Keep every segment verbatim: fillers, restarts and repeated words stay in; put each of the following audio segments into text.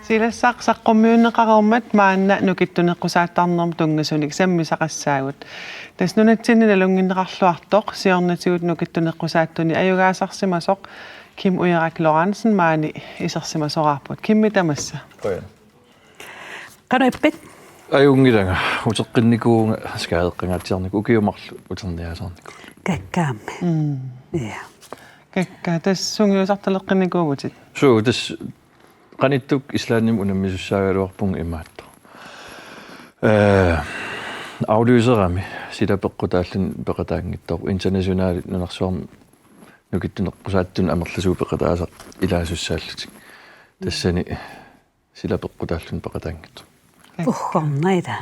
Silassaq saqqummiunneqareermat maanna nukittuneqqusaattarnermut tunngasunik sammisaqassaagut. Tassa nunatsinni nalunnginneqarluartoq siornatigut nukittuneqqusaattunik ajugaasarsimasoq Kim Ujerak Lorentzen maani isersimasoraarput. Kimmi, tamassa. Qujan. Qanoq ippit? Ajunngilanga, uteqqinnikuuvunga, skaadeqqangaatsiarnikuuvunga, ukiut marluk uterniaasarnikuuvunga. Kakkaammi. Mm. Ja. Kakkaak, tassa sungiusartaleqqinnikuuvutit? Suu, tassa qanittukkut Islandimi unammisussaagaluarpunga imaattoq. Eh, aflyserami sila peqqutaalluni peqataanngitsoorpoq, internationalit nunarsuarmi nukittuneqqusaattunut amerlasuut peqataasut ilaasussaalluni. Tassani sila peqqutaalluni peqataanngitsoq. Uggornaq ila.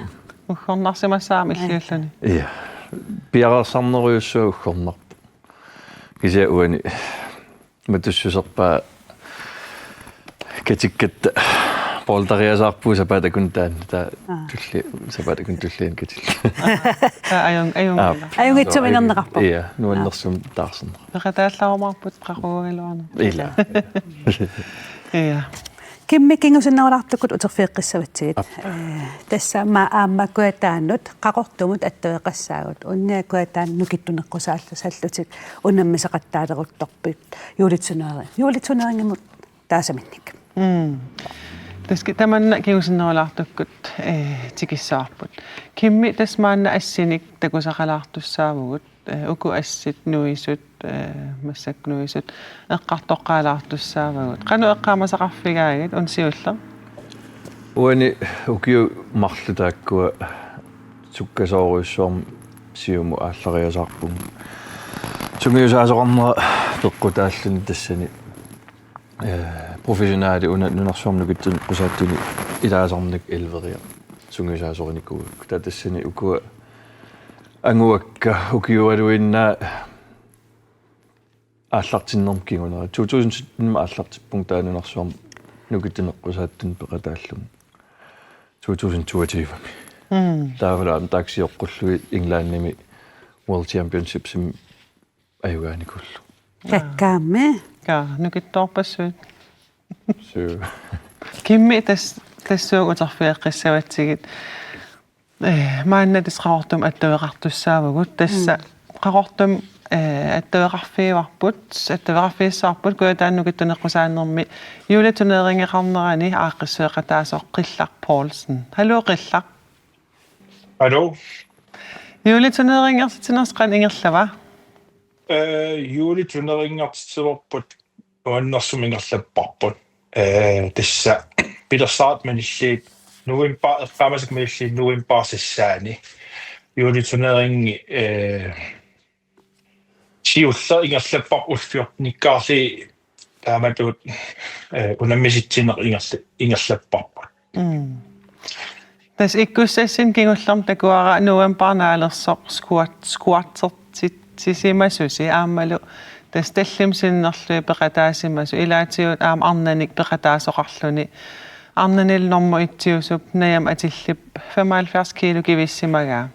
Uggornarsimassaaq aamma illiulluni. Ja. Piareersarnerujussuaq uggornarpoq. Kisianni uani matussuserpaa katikkatta pooltariasaarpugut sapaatip akunnera taanna, taava Aa. Tulli-, sapaatip akunnera tulliani katillugu. Aa, ajun-, ajunngilaq. Aap. Ajunngitsuminerneqarpoq. Ja, nuannersumik taarserneq. Peqataallarumaarput qaqugugaluarneq. Ila. Ja. Kimmi, kingusinnerulaartukkut uterfigeqqissavatsigit. Aap. Eh, tassa ma-, aamma Kujataanut Qaqortumut attaveqassaagut. Unnia Kujataani nukittuneqqusaallus-, -sallutik unammisaqattaaleruttorput juulitsuneri-, juulitsuneringimut taasaminnik. Mm. Tassa tamanna kingusinnerulaartukkut, eh, tikissavarput. Kimmi, tassa maanna assinik takusaqalaartussaavugut, eh, uku assit nuisut, eh, massakkut nuisut eqqartoqqaalaartussaavugut. Qanoq eqqaamasaqarfigaagit, una siulleq? Uani ukiut marluk taakkua sukkasoorujussuarmik siumut aallariasaarpunga. Sungiusaasoqarnera peqqutaalluni tassani eh, professionali una nunarsuarmi nukittuneqqusaattunik ilaasarnakku elleveriarlunga sungiusaasorinikuugakku. Taava tassani ukua anguakka ukiualuinnaat aallartinnermut kingunera. To tusind sytten aallartippunga taava nunarsuarmi nukittuneqqusaattunik peqataallunga to tusind toogtyve-mi. Mm. Taavalu aamma taakku sioqqullugit Englandimi World Championshipsimi ajugaanikuullugu. Kakkaammi. Kaa, nukittoorpassuit. Suu. Kimmi, tas-, tassuuna uterfigeqqissavatsigit. Eh, maanna tassa Qaqortumi attaveqartussaavugut. Tassa Mm. Qaqortumi, eh, attaveqarfiuarput, attaveqarfiussavarput Kujataani nukittuneqqusaannermi juuliturneringeqarnerani aaqqissueqataasoq Qillaq Poulsen. Hallo, Qillaq. Hallo. Juuliturneringersitsinersi qanoq ingerlava? Eh, juuliturneringersitsinerput nuannersumik ingerlapparput. Eh, tassa pilersaarutit malillugu november, eqqaamasakka malillugu november sissaani. Juuliturneringi, eh, siulleq ingerlapparput ullorsiornikkaarlugit taamatut, eh, unammisitsineq ingerla-, ingerlapparput. Mm. Tassa ikkussassinni kingullermi takuara november naalersoq squat-, squattertitsimasusi aammalu tassa tallimat sinnerlugit peqataasimasut ilaatigut aamma arnanik peqataasoqarluni. Arnanilu normu etsiusup najamik atillip femoghalvfjerds kilo kivissimagaa.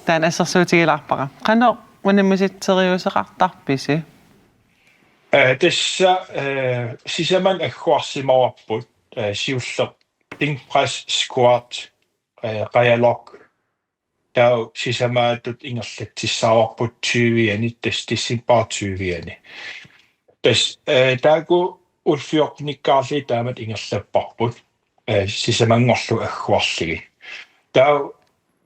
Taanna assersuutigilaarpara. Qanoq unammisitseriuseqartarpisi? Eh, tassa, eh, sisamanik agguarsimavarput, eh, siulleq bænkpres, squat, eh, qajalok. Taava sisamaatut ingerlatsissaavarput tyve-ani, tassa december tyve-ani. Tassa, eh, taakku ullorsiornikkaarlugit taamatut ingerlapparput, eh, sisamanngorlugit agguarlugit. Taava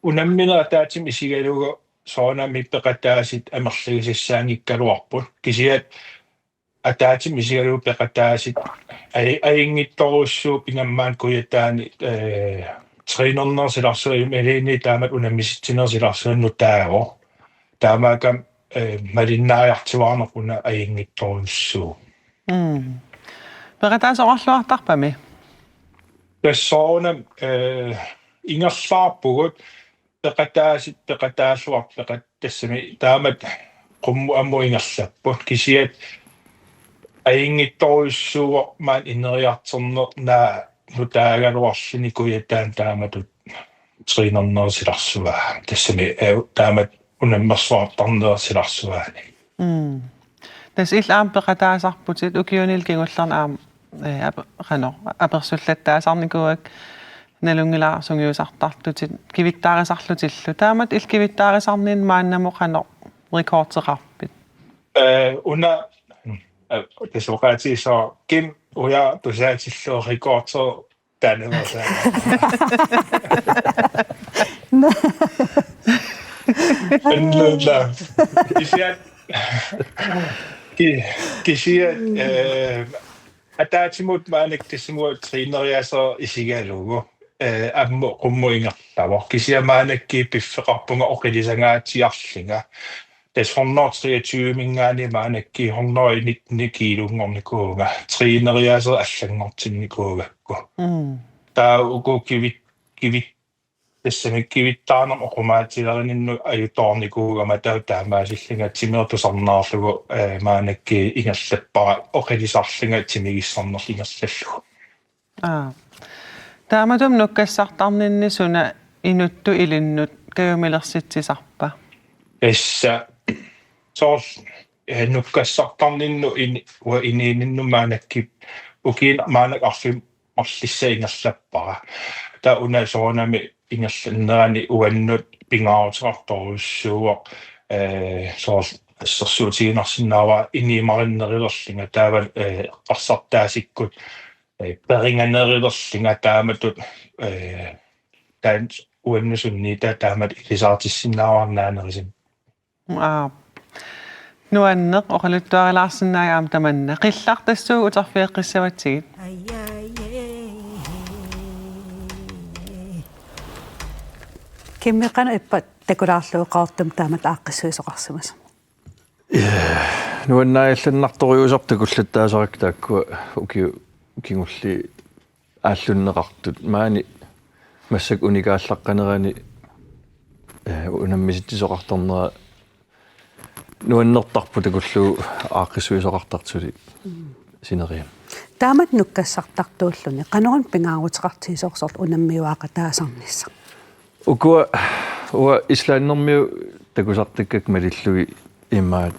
unammineq ataatsimut isigalugu soorunami peqataasut amerligisassaanngikkaluarput. Kisianni ataatsimut isigalugu peqataasut aj-, ajunngitsorujussuupput ingammik maani Kujataani, eh, trænernerup silarsuani imaluunniit taamatut unammisitsinerup silarsuani nutaavoq. Taamaakkami, eh, malinnaariartuaarnerput una ajunngitsorujussuuvoq. Mm. Peqataasoqarluartarpami? Tassa soorunami, eh, ingerlaarpugut peqataasut, peqataalluartut, peqat-, tassami taamatut qummut ammut ingerlapput. Kisianni ajunngitsorujussuuvoq maani ineriartorneq, naak nutaagaluarluni kujataani taamatut trænernerup silarsuaa. Tassami, eh, taamatut unammersuartarnerup silarsuaani. Mm. Tassa illit aamma peqataasarputit ukiunilu kingullerni aamma, eh, ape-, qanoq, apersullattaasarnikuuakka nalunngilara sungiusartarlutit, kivittaarisarlutillu. Taamatut illit kivittaarisarninni maannamut qanoq rekordeqarpit? Eh, una, eh, tassa oqaatigisoq Kim uja tusaatillugu rekordeq taanna. Annulla. Kisianni, ki-, kisianni, eh, ataatsimut maannakkut tassunga træneriaseq isigalugu, eh, ammut qummut ingerlavoq. Kisianni maannakkut piffeqarpunga oqilisangaatsiarlunga. Tassa hundrede treogtyve-minngaanniit maannakkut hundrede nitten kiilunngornikuuvunga. Træneriaseq allanngortinnikuugakku. Mm. Taava uku kivit-, kivit-, tassami kivittaanermut oqimaatsilerininnut ajutoornikuugama taava taamaasillunga timertusarnaarlugu, eh, maannakkut ingerlappara oqilisarlunga timigissarnerlu ingerlallugu. Aa. Taamatut nukkassartarninni suna inuttut ilinnut kajumilersitsisarpa? Tassa soorlu, eh, nukkassartarninnut in-, uanga inuuninnut maannakkut ukiut maannakkut arfineq marlussuit ingerlappara. Taava una soorunami ingerlannerani uannut pingaaruteqartorujussuuvoq, eh, soorlu assersuutigiinnarsinnaavara inuumarinnerulerlunga taava, eh, eqqarsartaasikkut, eh, peringanerulerlunga taamatut, eh, taanna uannut sunniutaa taamatut ilisaartissinnaavarsi naanerusumik. Aap. Nuanneq, oqaluttuarilaarsinnaagit aamma tamanna. Qillartassuugut uterfigeqqissavatsigit. Kimmi, qanoq ippa takulaarlugu Qaqortumi taamatut aaqqissuisoqarsimasoq? Nuannaajallannartorujussuusarput takullattaasarakkit taakkua ukiut kingulliit aallunneqartut. Maani massakkut unikaallaqqanerani, eh, unammisitsisoqartarnera nuannertarpoq takullugu aaqqissuisoqartartut suli sineriammi. Taamatut nukkassartartuulluni, qanoruna pingaaruteqartigisoq soorlu unammiuaaqataasarnissaq? Ukua, uanga Islandimiut takusartakkakka malillugit imaat.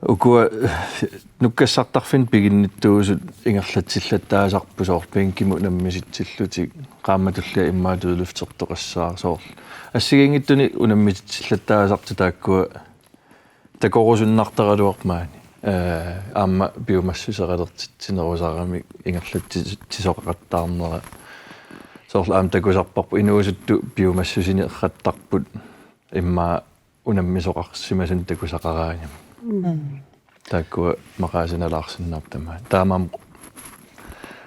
Ukua nukkassartarfinnut piginnittuusut ingerlatsillattaasarput soorlu bænkimut unammisitsillutik, qaammatip tullia immaqa dødløftertoqassaaq soorlu. Assigiinngitsunik unammisitsillattaasartut taakkua takorusunnartaraluarput maani. Eh, aamma piumassuseqalertitsinerusaramik ingerlatsisoqaqattaarnera. Soorlu aamma takusarparput inuusuttut piumassusineqartarput immaqa unammisoqarsimasunik takusaqaraangamik. Mm. Taakkua maqaasinalaarsinnaapput tamaat. Taamaammat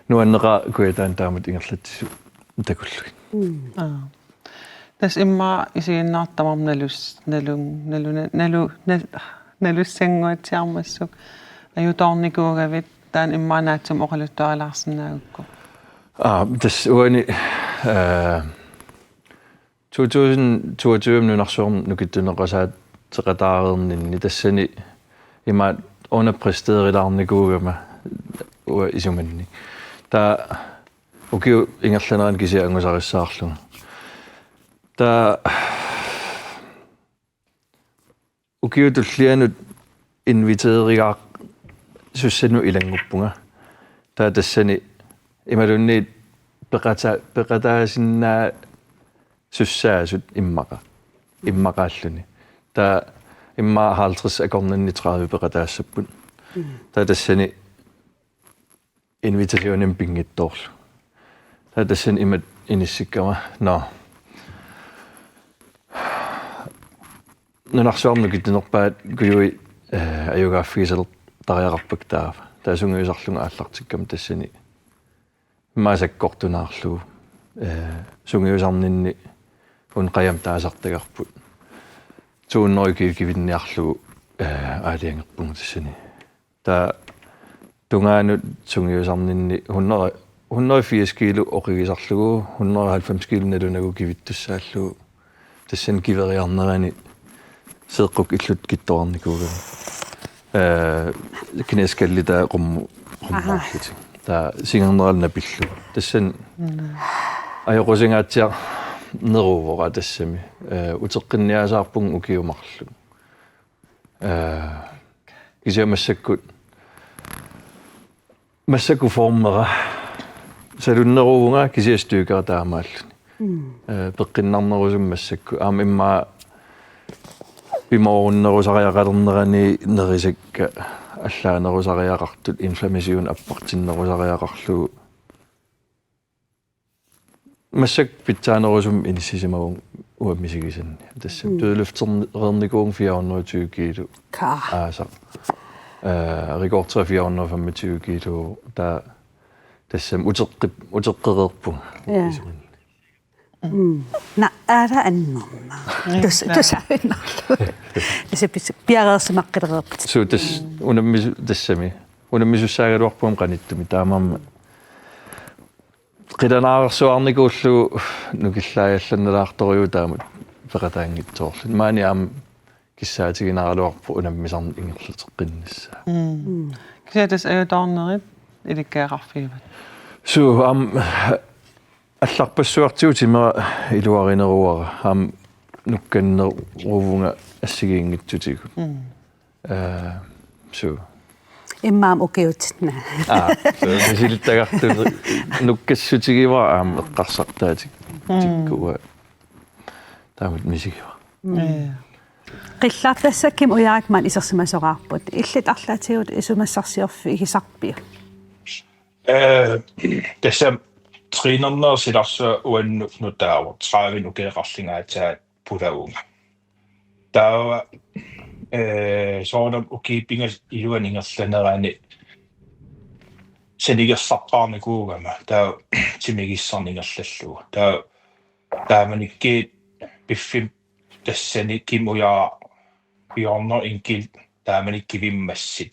nuanneqaaq Kujataani taamatut ingerlatsisut takullugit. Mm. Aa. Tassa immaqa isiginnaartut tamarmik nalus-, nalun-, naluna-, nalu-, nal-, nalussannguatsiarmassuk ajutoornikuugavit, taanna immaqa naatsumik oqaluttuarilaarsinnaagukku. Aa, tassa uani, eh, to tusind toogtyve nunarsuarmi nukittuneqasaateqataareerninni tassani imaat underpræsterilaarnikuugama uanga isumanni. Taava ukiut ingerlaneranni kisianni angusarissaarlunga. Taava ukiup tullianut inviteerigaarsussanut ilannguppunga. Taava tassani imaluunniit peqata-, peqataasinnaasut sussaasut immaqa. Immaqaalluni. Taava immaqa halvtreds akornanni tredive peqataassapput. Mm. Taava tassani invitationimik pinngitsoorlugu. Taava tassani imatut inissikkama. Nå. Nunarsuarmi nukittunerpaat kujui, eh, ajugaaffigisalertariaqarpakka taava. Taava sungiusarlunga aallartikkama tassani immaqa sakkortunaarlugu, eh, sungiusarninni una qajamut taasartagarput. To hundrede kilo kivinniarlugu, eh, aalajangerpunga tassani. Taava tungaanut sungiusarninni hundrede, hundrede firs kilo oqigisarlugu, hundrede halvfems kilo nalunagu kivittussaallugu. Tassani kiveriarnerani seeqqukkut illukkut kittorarnikuugami. Eh, knæskaldi taava qummu-, qummuarlutik. Taava singerneralu napillugu. Tassani ajoqusingaatsiarneruvoq tassami. Eh, uteqqinniasaarpunga ukiut marluk. Eh, kisianni massakkut, massakkut formera salunneruvunga kisianni styrkera taamaalluni. Eh, peqqinnarnerusumik massakkut. Aamma immaqa pimoorunnerusariaqalernerani nerisakka allaanerusariaqartut, inflammation appartinnerusariaqarlugu. Massakkut pitsaanerusumik inissisimavunga uanga misigisanni. Tassami dødløftereernikuuvunga fire hundrede og tyve kilo. Ka. Aasaq. Eh, rekordera fire hundrede og femogtyve kilo. Taava tassami uteqqip-, uteqqereerpunga. Ja. Isumanni. Mm. Na, aala annerna. Tus-, tusaavinnarlugu. Tassa pis-, piareersimaqqileriarput. Suu, tas-, unammisu-, tassami. Unammisussaagaluarpunga qanittumi. Taamaammat qilanaarsuarnikuullugu nukillaajallannalaartorujuuvoq taamatut peqataanngitsoorluni. Maani aamma kissaatiginaraluarpoq unammisarneq ingerlateqqinnissaa. Mm. Kisianni tassa ajutoornerit ilikkagaqarfigivat. Suu, aamma allarpassuartigut timera iluarineruara, aamma nukkanneruvunga assigiinngitsutigut. Mm. Eh, suu. Immaqa aamma ukiutit. Aa, suu, misilittagartut nukkassutigivara aamma eqqarsartaatik-, mm, tikkua. Taamatut misigivara. Mm. Ja. Qillartassakkim ujarak maani isersimasoraarput. Illit arlaatigut isumassarsiorfigisarpiuk? Eh, tassa trænerneq silarsuaq uannut nutaavoq, tredive ukiup eqqarlingaataa pulavunga. Taava, eh, soorunami ukiut pingasut iluanni ingerlanerani sanigersaqqaarnikuugama, taava timigissarneq ingerlallugu. Taava taamanikkut piffimmi tassani Kim Ujaaq, Bjørn og Enkil taamani kivimmassuk.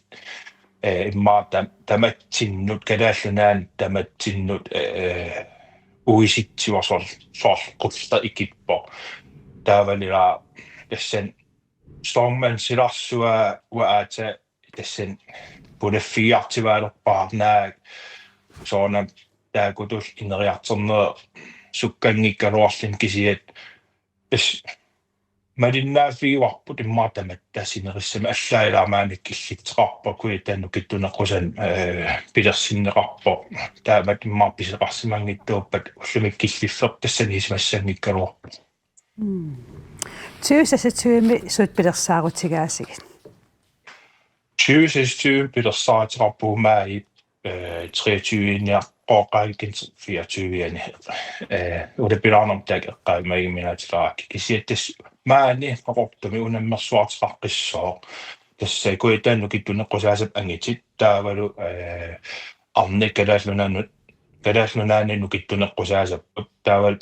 Eh, immaqa tam-, tamatsinnut, Kalaallit Nunaanni tamatsinnut, eh, uisitsivoq soorl-, soorlu qulleq ikippoq. Taavalu ila tassani strongman silarsuaq uanga aatsaat tassani pulaffigiartuaalerpara naak soorunami taakkununnga ineriartorneq sukkanngikkaluarluni kisianni tassa malinnaaffigivarput immaqa tamatta sinerissami allaat ilaat maani killitseqarpoq kujataani nukittuneqqusanik, eh, pilersinneqarpoq. Taamatut immaqa pisoqarsimanngitsuuppat ullumi killiffeq tassani isumassanngikkaluarpoq. Mm. Tyve seksogtyve-mi sut pilersaarutigaasiuk? Tyve seksogtyve pilersaaruteqarpugut maajip, eh, treogtyve-niaqooqaankin fireogtyve-ani. Eh, ulapilaarnermut taakku eqqaajumaginngilaatilaarakkit. Kisianni tassa maani Qaqortumi unammersuartoqaqqissooq. Tassa kujataani nukittuneqqusaassapput angutit taavalu, eh, arnat Kalaallit Nunaannut, Kalaallit Nunaanni nukittuneqqusaassapput. Taavalu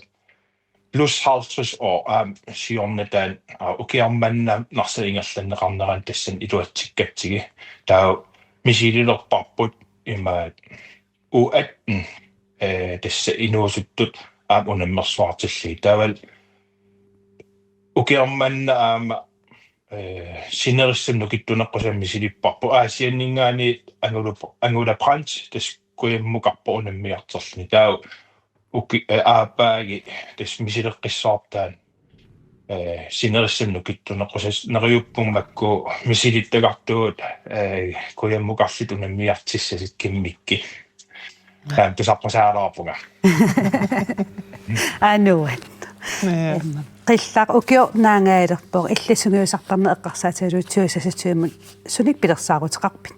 plus halvtreds år, aamma siorna taanna, aa, ukioq manna Narsap ingerlanneqarnerani tassani iluatsikkatsigu. Taava misililerparput imaat U atten, eh, tassa inuusuttut aamma unammersuartillugit. Taavalu ukioq manna aamma, eh, sinerissami nukittuneqqusanik misilipparput. Aasianninngaanniit Angula, Angula Brandt, tassa kujammukarpoq unammiartorluni. Taava uki-, eh, aappaagit tassa misileqqissaartoq taanna, eh, sinerissami nukittuneqqusasoq, neriuppunga makku misilittagartugut, eh, kujammukarlutik unammiartussasut kimmikkut. Taanna tusarpasaalaarpunga. Anuat. Ja. Qillaq, ukioq naangajalerpoq, illit sungiusartarneq eqqarsaatigalugu tyve seksogtyve-mut sunik pilersaaruteqarpit?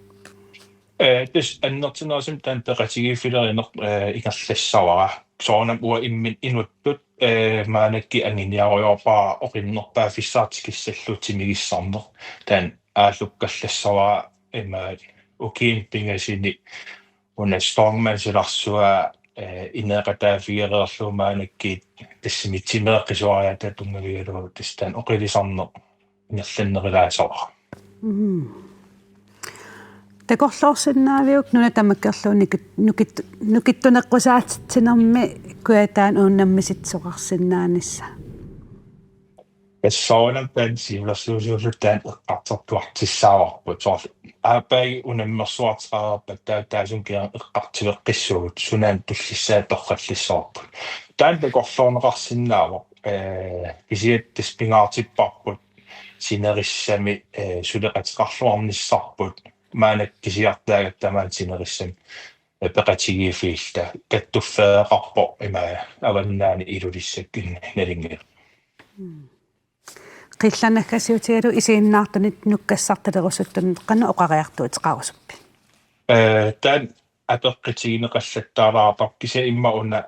Eh, tassa annertunerusumik taanna peqatigiiffilerineq, eh, ingerlassavara. Soorunami uanga imminut inuttut, eh, maannakkut anguniarujoorpara oqinnerpaaffissaq tikissallugu timigissarneq. Taanna aallukkallassavara imaat ukiuni pingasuni una strongman silarsuaq, eh, ineeqataaffigereerlugu maannakkut tassami timeeqqisuariaataata tunngavigalugu tassa taanna oqilisarneq ingerlannerulaassaaq. Mm. Takorloorsinnaaviuk nuna tamakkerlugu nikit-, nukit-, nukittuneqqusaatitsinermi Kujataani unammisitsoqarsinnaanissaq? Tassuunam taanna siulersuisuulluta taanna eqqartortuartissaavarput. Soorlu aappaagit unammersuarteqareerpat taava taassuma kiga eqqartueqqissuugut sunaana tullissaa torrallissavarput. Taanna takorloorneqarsinnaavoq, ee, kisianni tassa pingaartipparput sinerissami, ee, suleqateqarluarnissarput maannakkut kisiartaagatta tamaani sinerissami, ee, peqatigiiffiilluta kattuffeqarpoq ima Avannaani Ilulissakkunni nalunngilara. Qilanakkasiutigalu isiginnaartunit nukkassartalerusuttunut qanoq oqariartuuteqarusuppit? Ee, taanna apeqqutigineqallattaalaartarpoq kisianni immaqa una,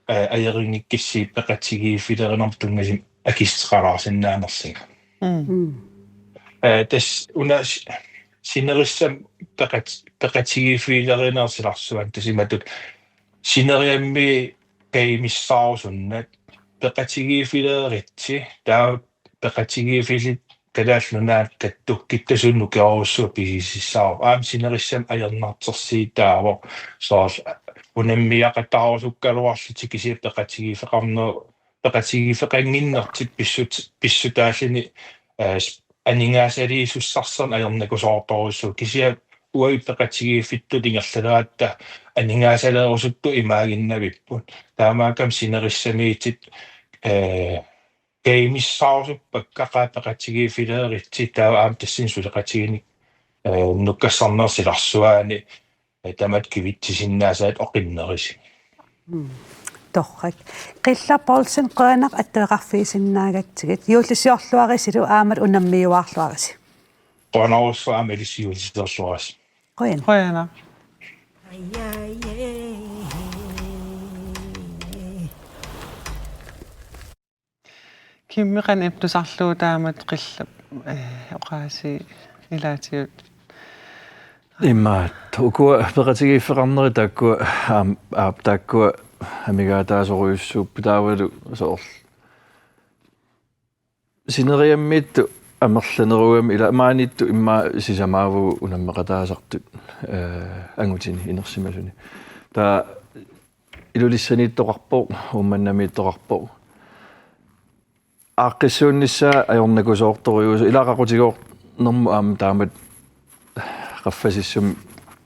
ee, ajorinngikkussigit peqatigiiffilerinermut tunngasumik akissuteqalaarsinnaanersunga. Mm. Mm. Ee, tassa una si-, sinerissami peqat-, peqatigiiffilerinerup silarsuani tassa imatut sineriammi kajumissaarusunnat peqatigiiffileritsi taava peqatigiiffilit Kalaallit Nunaat kattukkuttasunut nukerorujussuaq pisisissaavoq. Aamma sinerissami ajornartorsiutaavoq. Soorlu unammiaqataarusukkaluarlutik kisianni peqatigiiffeqarneq, peqatigiiffeqannginnertik pissut-, pissutaalluni, ee, s-, aningaasaliisussarsiorneq ajornakusoortorujussuuvoq. Kisianni uagut peqatigiiffittut ingerlaleratta aningaasaleerusuttut imaaginnavipput. Taamaakkami sinerissamiittut, ee, kajumissaarusuppakka qaa peqatigiiffileritsi taava aamma tassani suleqatigiinnik, ee, nukkassarnerup silarsuani, ee, tamatta kivitsisinnaasaat oqinnerusut. Mm. Torrak. Qillaq Poulsen, qujanaq attaveqarfigisinnaagakkit. Juullisiorluarisilu aamma unammiuaarluarisi. Qujanarsuaq aamma ilissi juullisiorluarisi. Qujan. Qujanaq. Kimmi, qanoq iptusarlugu taamatut Qillap, ee, oqaasii ilaatigut? Imaattoq, ukua peqatigiiffeqarnerit taakkua, aam-, aap, taakkua amigaataasorujussuupput taavalu soorlu sineriammiittut amerlanerugamik ila maaniittut immaqa sisamaavugut unammeqataasartut, ee, angutini inersimasuni. Taava Ilulissaniittoqarpoq, Uummannamiittoqarpoq. Aaqqissuunnissaa ajornakusoortorujussuusoq ilaa qaqutigoornermut aamma taamatut qaffasissumik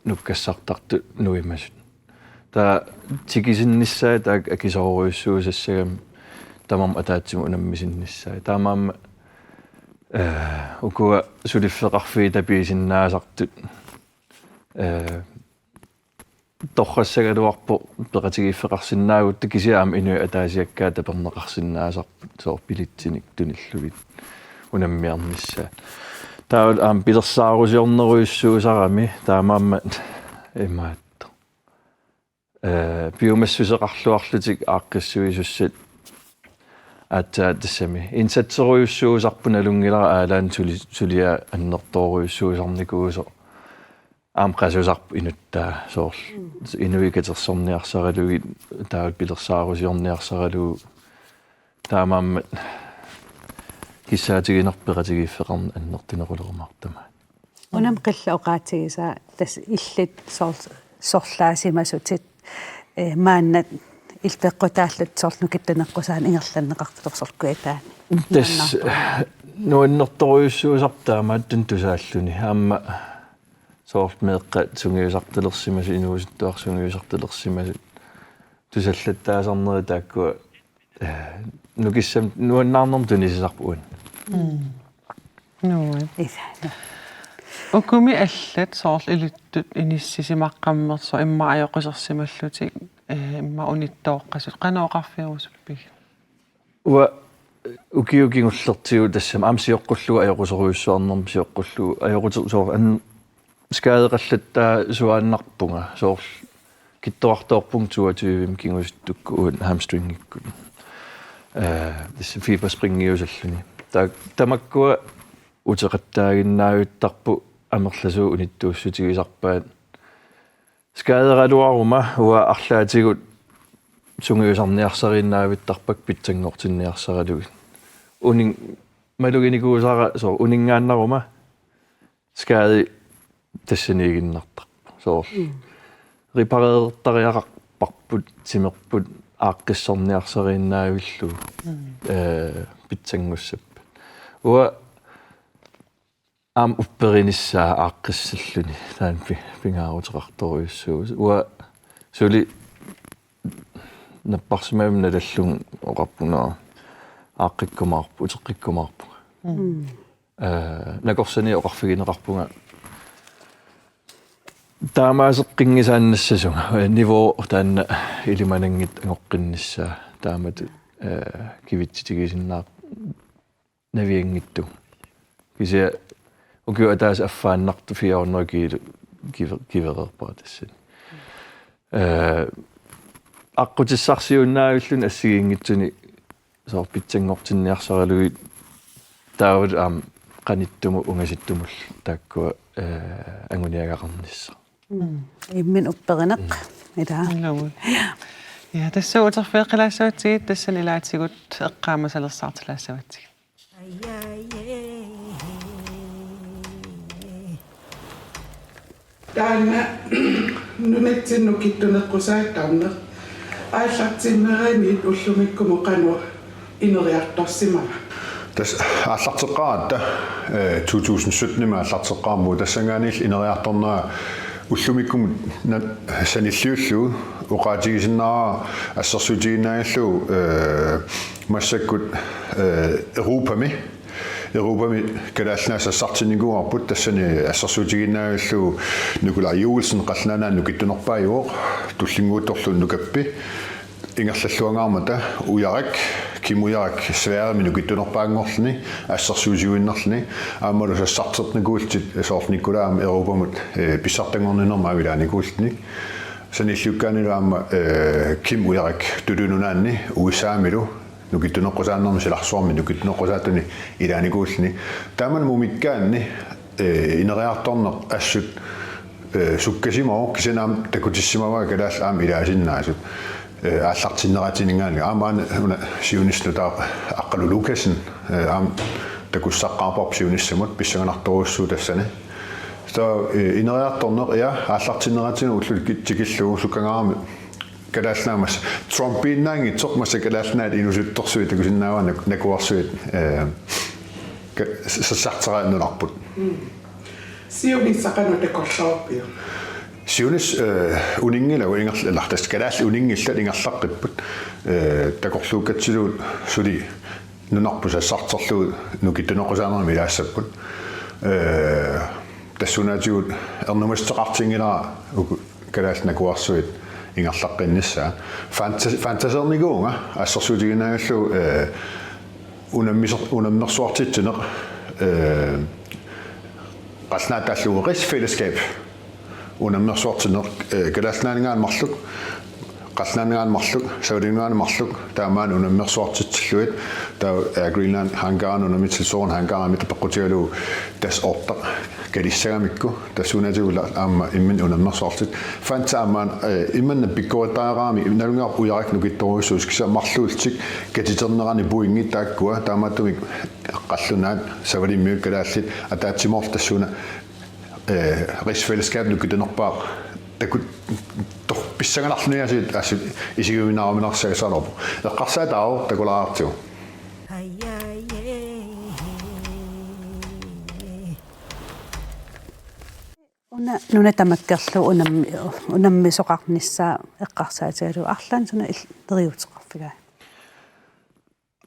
nukkassartartut nuimasut. Taava tikisinnissaat taakku akisoorujussuusassagamik tamarmik ataatsimut unammisinnissaat. Taamaammat, ee, ukua suliffeqarfiit tapiisinnaasartut, ee, torrassagaluarpoq peqatigiiffeqarsinnaagutta kisianni aamma inuit ataasiakkaat taperneqarsinnaasarput soorlu billetsinik tunillugit unammiarnissaat. Taavalu aamma pilersaarusiornerujussuusarami taamaammat imaattoq. Ee, piumassuseqarluarlutik aaqqissuisussat aatsaat tassami. Indsatserujussuusarput nalunngilara aalaanni suli-, suliaq annertoorujussuusarnikuusoq. Aamma qasusarpoq inuttaa soorlu. Mm. Inuit katersorniarsaralugit taava pilersaarusiorniarsaralugu taamaammat kissaatiginarpoq peqatigiiffeqarneq annertunerulerumaartoq tamaat. Unami Qillap oqaatigisaa tassa illit soor-, sorlaasimasutit, ee, maanna illit peqqutaallutit soorlu nukittuneqqusaanut ingerlanneqartut soorlu Kujataani. Tassa nuannertorujussuusarpoq taamaattunik tusaalluni. Aamma soorlu meeqqat sungiusartalersimasut, inuusuttuartut sungiusartalersimasut. Tusallattaasarnerit taakkua, ee, nukissamik nuannaarnermik tunisisarput uani. Mm. Nuann. Isa, nu. Ukumi allat soorlu ilittut inissisimaqqammersoq immaqa ajoqusersimallutik, ee, immaqa unittooqqasut. Qanoq oqarfigerusuppigit? Uanga ukiut kingullertigut tassami aamma sioqqullugu ajoquserujussuarnermik sioqqullugu ajoqute-, soorlu an-, skadeqallattaasuaannarpunga soorlu kittorartoorpunga toogtyvemi kingusittukkut uani hamstringikkut. Ee, tassa fiberspringiusalluni. Taak-, tamakkua uteqattaaginnaavittarput amerlasuut unittuussutigisarpaat. Skaderaluaruma uanga arlaatigut sungiusarniarsariinnaavittarpakka pitsanngortinniarsaralugit. Unin-, maluginikuusara soorlu uninngaannaruma skade tassaniiginnartarpoq. Soorlu. Mm. Reparerertariaqarparput timerput aaqqissorniarsariinnaavillugu. Mm. Ee, pitsanngussapput. Uanga aamma upperinissaa aaqqissilluni taanna pi-, pingaaruteqartorujussuuvoq. Uanga suli napparsimavimmi nalallunga oqarpunga: Aaqqikkumaarpunga, uteqqikkumaarpunga. Mm. Eh, nakorsani oqarfigineqarpunga taamaaseqqinngisaannassasunga, eh, niveau taanna ilimananngitsoq angoqqinnissaa, taamatut, eh, kivitsitigisinnaar-, navianngitsoq. Kisianni ukiup ataatsip affaannartoq fire hundrede kilo kive-, kivereerpara tassani. Eh, aqqutissarsiuinnaavilluni assigiinngitsuni soorlu pitsanngortinniarsaralugit, taava aamma qanittumut ungasittumullu taakkua, eh, anguniagaqarnissaq. Mm. Imminut upperineq. Mm. Ilaa. Ilumut. Ja, tassa uterfigeqqilaassavatsigit, tassani ilaatigut eqqaamasalersaartilaassavatsigit. Taanna nunatsinni nukittuneqqusaattarneq aallartinneraniit ullumikkumut qanoq ineriartorsimava? Tassa aallarteqqaaratta, eh, to tusind sytten-imi aallarteqqaarpugut, tassanngaanniilli ineriartornera ullumikkumut na-, sanilliullugu oqaatigisinnaavara assersuutigiinnarlugu, eh, massakkut, eh, Europami, Europami Kalaallit Nunaat sassartinnikuuarput, tassani assersuutigiinnarlugu Nikolaj Juelsen Qallunaat Nunaat nukittunerpaajuvoq, tullinnguuttorluunniit nukappi, ingerlalluangaarmata Ujarak, Kim Ujarak Sverigemi nukittunerpaanngorluni, assersuutigiinnarluni, aammalu sassarternikuullutik soorlu Nikolaj aamma Europamut, eh, pissartanngorninnermut aamma ilaanikuulluni. Sanilliukkaannilu aamma, eh, Kim Ujarak Tuluit Nunaanni U S A-milu nukittuneqqusaannermi silarsuarmi nukittuneqqusaatuni ilaanikuulluni. Tamanna mumikkaanni, eh, ineriartorneq assut, eh, sukkasimavoq, kisianni aamma takutissimavaa kalaallit aamma ilaasinnaasut, eh, aallartinneratininngaanniit. Aamma una siunissaq nutaaq Aqqalu Lukassen, eh, aamma takussaqqaarparput siunissamut, pissanganartorujussuuvoq tassani. Så, eh, ineriartorneq, ja, aallartinneratigut ullut ki-, tikillugu sukkangaarami Kalaallit Nunaat massa Trumpiinnaanngitsoq, massa Kalaallit Nunaat inuusuttorsuit takusinnaavaa nak-, nakuarsuit, eh, ka-, s-, sassartereernunarput. Mm. Siunissaq qanoq takorloorpiuk? Siunissaq, eh, uninngilagut ingerl-, eller, tassa kalaallit uninngillat ingerlaqqipput, eh, takorluukkatsigu suli nunarput sassarterlugu nukittuneqqusaannermi ilaassapput. Eh, tassuunaatigut ernumassuteqartinngilara uku kalaallit nakuarsuit ingerlaqqinnissaat. Fanta-, fantaseernikuuvunga assersuutigiinnarlugu, eh, unammiser-, unammersuartitsineq, eh, qallunaatut taallugu rigsfællesskab. Unammersuartitsineq, eh, Kalaallit Nunaanninngaanniit marluk, Qallunaanninngaanniit marluk, Savalimminngaanniit marluk, taava maani unammersuartitsillugit, taava Air Greenland hangarini unammitsillugu, hangarimi tapeqqutigalugu tassa ortaq kalissagamikku, tassuunaatigut aamma imminut unammersuartut. Fanta aamma, eh, imanna pikkorittariaqarami, nalunngilarput Ujarak nukittorujussuusoq, kisianni marluullutik katiternerani pointit taakkua, taamaattumik qallunaat, savalimmiut kalaallit, ataatsimoorlutik tassuuna, eh, rigsfællesskab nukittunerpaaq takut-, tor-, pissanganarluni aasiit assut isigiuminaaruminarsagassaalerpoq. Eqqarsaataavoq takulaartigu. Una nuna tamakkerlugu unammi-, unammisoqarnissaa eqqarsaatigalugu arlaannik suna il-, neriuuteqarfigaat?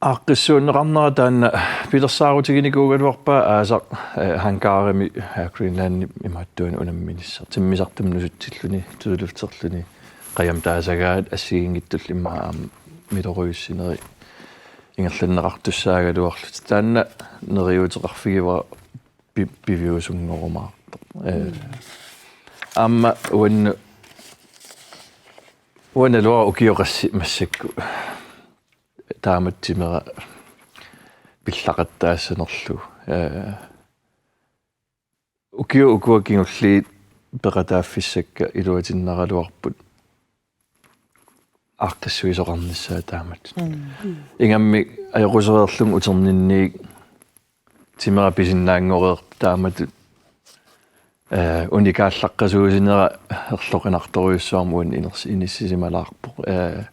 Aaqqissuunneqarnera taanna pilersaarutiginikuugaluarpaa aasaq, eh, hangarimi Air Greenlandip imaattuani unamminissaq. Timmisartumik nusutsilluni, tusulutserluni, qajamik taasagaat assigiinngitsullu immaqa aamma miloriussineri ingerlanneqartussaagaluarlutik. Taanna neriuuteqarfigivara pi-, piviusunngorumaartoq. Eh, aamma uannu-, uanga naluara ukioq qassit massakkut taamatut timera pillaqattaassanerlugu. Eh, ukiut ukua kingulliit peqataaffissakka iluatinnaraluarput aaqqissuisoqarnissaa taamatut. Mm. Ingammik ajoqusereerlunga uterninniit timera pisinnaanngoreerpoq taamatut, eh, unikaallaqqasuusinera erloqinartorujussuarmik uani iners-, inissisimalaarpoq. Eh,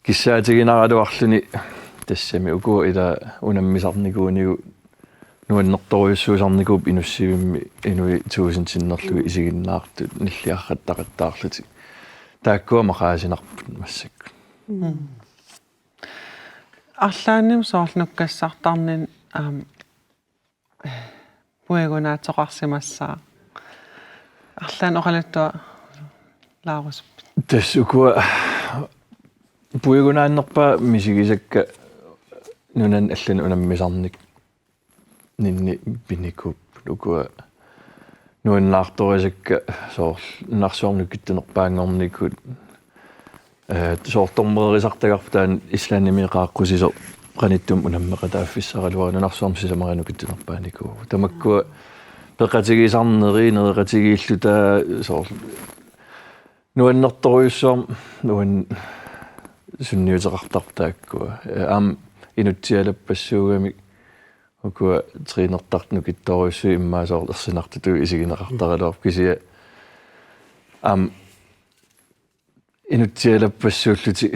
kissaatiginaraluarluni tassami uku ila unammisarnikuunigu nuannertorujussuusarnikuupput inussivimmi inuit tuusintinnerlugit isiginnaartut nilliarrattaqattaarlutik. Taakkua maqaasinarput massakkut. Arlaannik soorlu nukkassartarninni aamma puigunaatsoqarsimassaaq. Arlaannik oqaluttuaq Laarusip. Tassa ukua puigunaannerpaat misigisakka nunani allani unammisarnik ninni pinikuupput ukua nuannaartorisakka soorlu nunarsuarmi nukittunerpaanngornikut, eh, soorlu dommerisartagarput taanna Islandimi qaaqqusisoq qanittumi unammeqataaffissaraluarluni nunarsuarmi sisamariit nukittunerpaanikuuvoq. Tamakkua peqatigisarnerit nereqatigiilluta soorlu nuannertorujussuarmik nuan sunniuteqartarput taakkua. Eh, aamma inutsialappassuugamik ukua trænertartut nukittoorujussuit immaqa soorlu ersinartutut isigineqartaraluarput kisianni aamma inutsialappassuullutik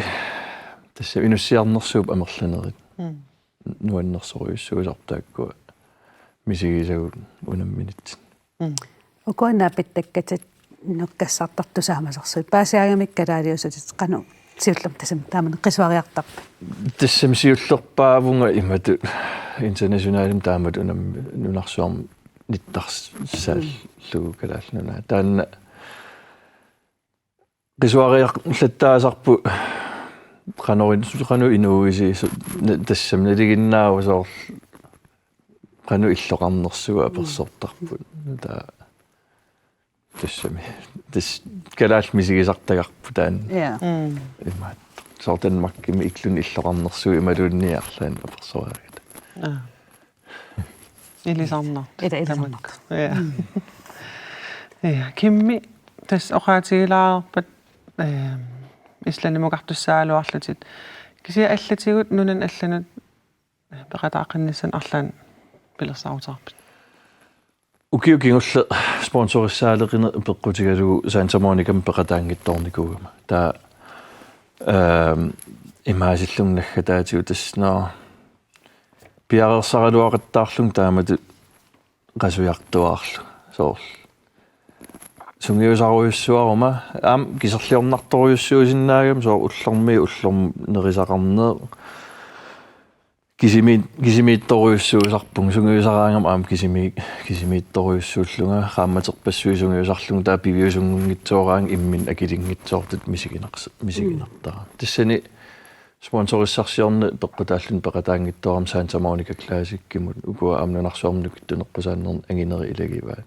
tassa inussiarnersuup amerlanerit. Mm. Nuannersorujussuusarput taakkua misigisagut unamminitsinni. Mm. Ukua naapittakkatit nukkassartartut tusaamasarsuit. Paasiaangamik kalaaliusutit qanoq siullermik tassami taamani qisuariartarpit? Tassami siullerpaavunga imatut internationalimik taamatut unammi nunarsuarmi nittarsaallugu Kalaallit Nunaat. Taanna qisuariarlattaasarput qanoq in-, qanoq inuuisi su-, na-, tassami nalinginnaavoq soorlu qanoq illoqarnersugut apersortarput. Taava tassami. Tassa kalaallit misigisartagarput taanna. Ja. Mm. Imaattoq. Soorlu Danmarkimi igluni illoqarnersugut imaluunniit arlaannik apersoriarluta. Aa. Ilisarnartut. Ila ilisarnartut. Ja. Mm. Ja, Kimmi tassa oqaatigilaareerpat, ehm, Islandimukartussaagaluarlutit. Kisianni allatigut nunanut allanut peqataaqqinnissannik arlaannik pilersaaruteqarpit? Ukiut kingulleq sponsorissaaleqineq peqqutigalugu Santa Monicami peqataanngitsoornikuugama. Taava, ehm, imaasillunga naggataatigut tassa, nå, piareersaraluaqattaarlunga taamatut qasujartuaarlunga soorlu. Sungiusarujussuaruma, aamma kiserliornartorujussuusinnaagama soorlu ullormiit ullormut nerisaqarneq. Kisimi-, kisimiittorujussuusarpunga, sungiusaraangama aamma kisimi-, kisimiittorujussuullunga, qaammaterpassuit sungiusarlunga, taava piviusunngunngitsooraangat imminnut akilinngitsoortutut misiginars-, misiginartaraat. Tassani sponsorissarsiorneq peqqutaalluni peqataanngitsoorama Santa Monica Classicimut, ukua aamma nunarsuarmi nukittuneqqusaannermi anginerit ilagivaat.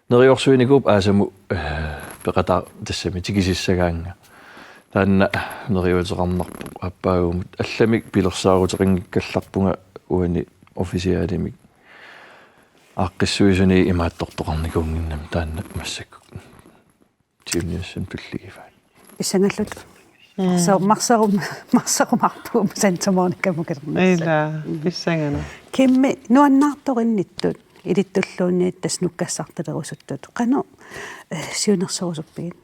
Neriorsuinikuupput aasamut, eh, peqataa-, tassami tikisissagaannga. Taanna neriuuteqarnarpoq aappaaguumut. Allamik pilersaaruteqanngikkallarpunga uani officialimik. Aaqqissuisuni imaattortoqarnikuunnginnami taanna massakkut siunniussamik tulliugaat. Pissangalluta. Mm. Marso-, marsorum-, marsorumaarpugut Santa Monicamut kalernissaa. Ila, pissanganaq. Kimmi, nuannaartorinnittut ilittulluunniit tassa nukkassartalerusuttut. Qanoq, eh, siunnersorusuppigit?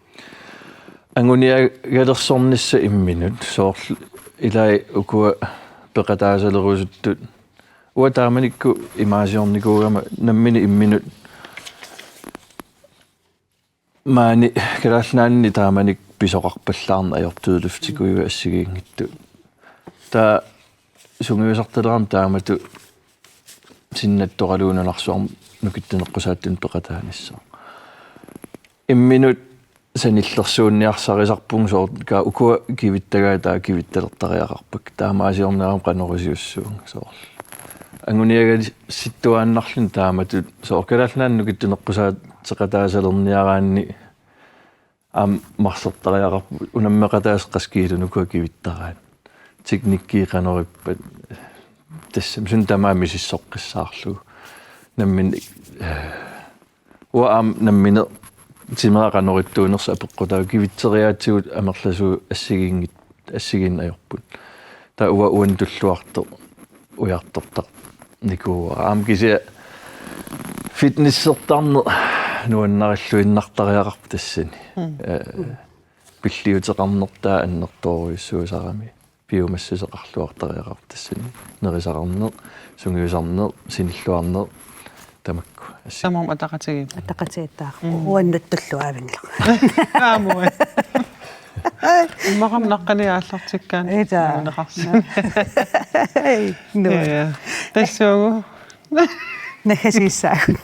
Anguniagalersornissaq imminut, soorlu ilai ukua peqataasalerusuttut. Uanga taamanikkut imaasiornikuugama nammineq imminut maani Kalaallit Nunaanni taamanikkut pisoqarpallaarneq ajortuuluffitikkuiva assigiinngitsut. Taava sungiusartalerama taamatut sinnattoralugu nunarsuarmi nukittuneqqusaattunut peqataanissaq. Imminut sanillersuunniarsarisarpunga soorlu ukua kivittagaat taava kivittalertariaqarpakka. Taamaasiornerama qanoq iliussivunga soorlu. Anguniagasittuaannarluni taamatut soorlu Kalaallit Nunaanni nukittuneqqusaatseqataasalerniaraanni aamma marsertariaqarput unammeqataaseq qassit kiiluunniit ukua kivittaraat. Teknikkii qanoq ippat tassami suna tamaat misissoqqissaarlugu. Nammineq, eh, uanga aamma nammineq timera qanoq ittuunersoq apeqqutaavoq kivitseriaatsigut amerlasuut assigiinngit-, assigiinneq ajorput. Taava uanga uani tulluartoq ujartortarnikuuara. Aamma kisianni fitnessertarneq nuannarilluinnartariaqarpoq tassani. Mm. Eh, pilliuteqarnertaa annertoorujussuusarami. piumassuseqarluartariaqarpoq tassani. Nerisaqarneq, sungiusarneq, sinilluarneq, tamakku. Assi. Tamarmik ataqatigiit. Ataqatigiittaaq. Mm. Uannut tulluavinngilaq. Aamma. Immaqa naqqani aallartikkaanni. Ita. Nuunneqarsi. Ei, nu. Ja, ja. Tassuugu. Naggasiissaagut.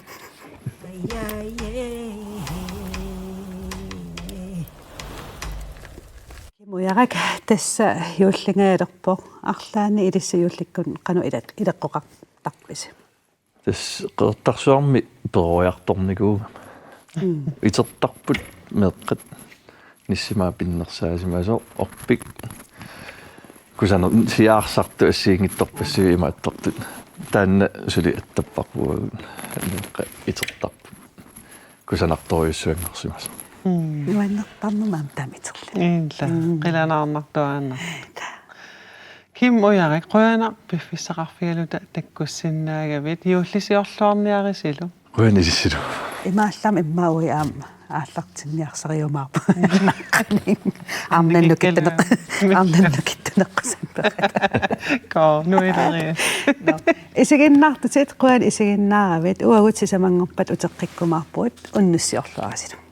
Kim Ujarak, tassa juullingajalerpoq. Arlaanni ilissi juullikkut qanoq ile-, ileqqoqartarpisi? Tassa Qeqertarsuarmi peroriartornikuugama. Mm. Itertarput meeqqat nissimaat pinnersaasimasoq, orpik kusaner-, siaarsartut assigiinngitsorpassuit imaattortut. Taanna suli attapparput, meeqqat itertarput. Kusanartorujussuanngorsimasoq. Mm. Nuannertarnermik aamma taama iterluni. Illa, mm, qilanaarnartuaannaq. Kim Ujarak, qujanaq piffissaqarfigaluta takkussinnaagavit, juullisiorluarniarisilu. Qujanaq ilissilu. Imaallaat immaqa uagut aamma aallartinniarsariumaarput. Arnat nukittuneq-, arnat nukittuneqqusaat peqataat. Koo, nuileriarlugu. Nå. Isiginnaartutit, qujanaq isiginnaaravit, uagut sisamanngorpat uteqqikkumaarpugut, unnussiorluarisilu.